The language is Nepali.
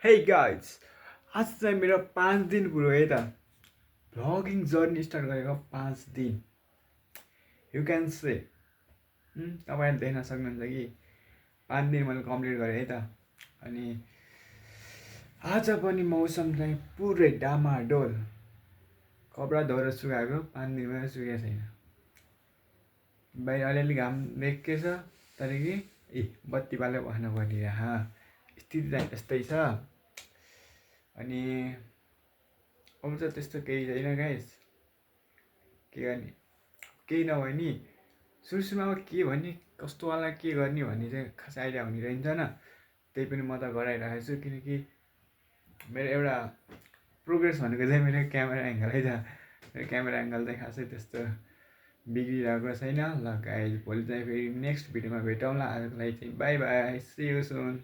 हे गाइज, आज चाहिँ मेरो 5 दिन पुरो है त भ्लगिङ जर्नी स्टार्ट गरेको 5 दिन। यु क्यान से तपाईँले देख्न सक्नुहुन्छ कि 5 दिन मैले कम्प्लिट गरेँ है त। अनि आज पनि मौसम चाहिँ पुरै डामाडोल, कपडा धोएर सुकाएको 5 दिनमा सुकेको छैन। बाहिर अलिअलि घाम देखेको छ तर कि बत्ती बाल्यो बस्न परिरह, स्थिति चाहिँ यस्तै छ। अनि अब चाहिँ त्यस्तो केही छैन गाइस, के गर्ने केही नभए नि सुरुमा अब के भन्ने कस्तोवाला के गर्ने भन्ने चाहिँ खास आइडिया हुने रहन्छ। त्यही पनि म त गराइरहेको छु किनकि मेरो एउटा प्रोग्रेस भनेको चाहिँ मेरो क्यामेरा एङ्गलै छ। मेरो क्यामेरा एङ्गल चाहिँ खासै त्यस्तो बिग्रिरहेको छैन। ल गाइस, भोलि चाहिँ फेरि नेक्स्ट भिडियोमा भेटौँला। आजको लागि चाहिँ bye bye, see you soon.